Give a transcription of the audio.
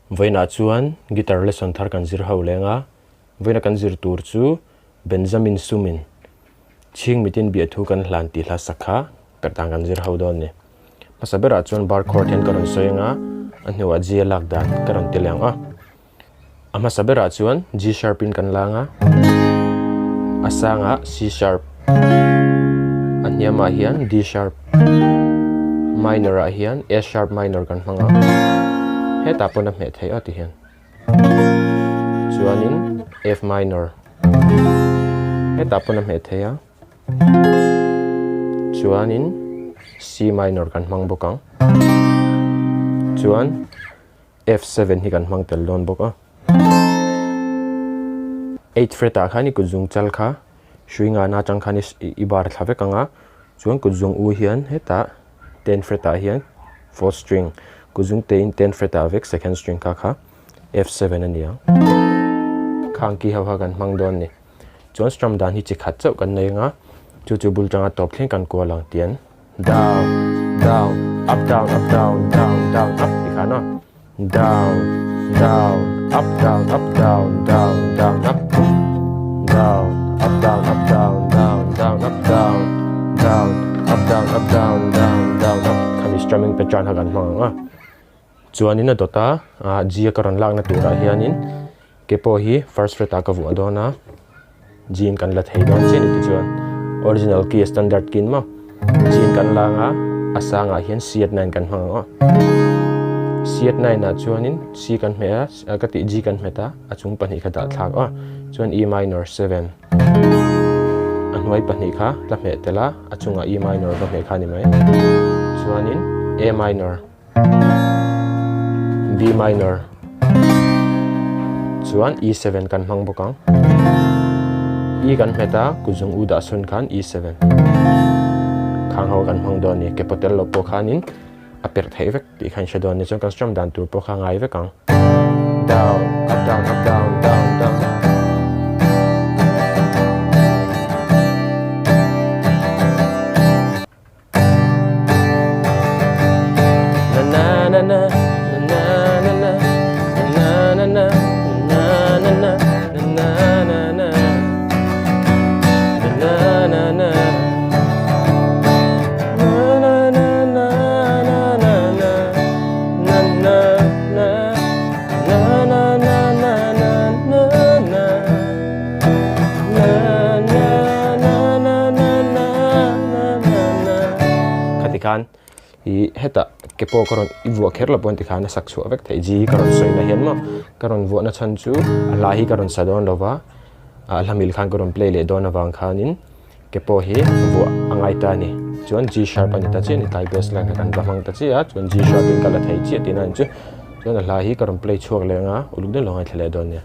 Vawiinah chuan guitar lesson thar kan zir ho leng a, vawiina kan zir tur chu Benjamin Sumin chhing mitin biahthu kan hlan tih hla sak kha perh dan kan zir ho dawn ni. Hmasa berah chuan bar chord hian ka rawn sawi ang a, a hnuah G a lak dan ka rawn ti leh ang a. A hmasa berah chuan G sharp in kan lang a, a sangah C sharp, a hniamah hian D sharp, minor ah hian A sharp minor kan hmang a, hetah pawn a hmeh theih a ti hian. Chuanin F minor, hetah pawn a hmeh theih a, chuanin C minor kan hmang bawk ang, chuan. F7 hi kan hmang tel dawn bawk a. Eight fret ah khan i kut zung chal kha hrui ngana atang khan i bar thla vek ang a, chuan kut zung u hian hetah ten fret ah hian fourth string kut zung te in ten fret ah vek second string kha kha F7 a ni ang. Khang ki ho kha kan hmang dawn a ni. Chuan strum dan hi chi khat chauh kan nei ang a, chu chu bul tanga tawp thleng kan kual ang tian down down up down up down down down up ti khan a down down up down up down down down up down up down up down down down up down down up down up down down down up khami strumming pattern kha kan hmang ang a chuanin a dawt a ah G a ka rawn lakna turah hianin Ke pawh hi first fret ah ka vuah dawn a, G in kan la thei dawn chiah a ni tichuan original key standard key in maw G in kan la ang a, a sangah hian C at 9 kan hmang ang aw. C at 9 ah chuanin C kan hmeh a, ka tih G kan hmet a, a chung pahnih kha dah thlak aw. Chuan E minor 7 a hnuai pahnih kha la hmeh tel a, a chungah E minor va hmeh kha a ni mai. Chuanin A minor. B minor chuan E7 kan hmang bawk ang. E kan hmet a, kut zung U dah sawn khan E7 khang ho kan hmang dawn a ni. Ke pawh tel loh pawh khanin a perh theih vek tih kha in hre dawn a ni. Chuan kan strum dan tur pawh kha a ngai vek ang. Down, up down, up down, down, down. Khati khan ih hetah ke pawh ka rawn i vuah kher lo pawh an ti khan a sak chhuah vek theih ji ka rawn sawi na hian maw ka rawn vuah na chhan chu a hla hi ka rawn sa dawn lo va a hla mil khan ka rawn play leh dawn avang khanin ke pawh hi vuah a ngai ta a ni chuan G sharp a ni ta chiah a ni tlai bass line kha kan va hmang ta chiah a chuan G sharp in ka la thei chiah tihna a ni chu chuan a hla hi ka rawn play chhuak leh ang a uluk deuh lo ngaithla leh dawn nia.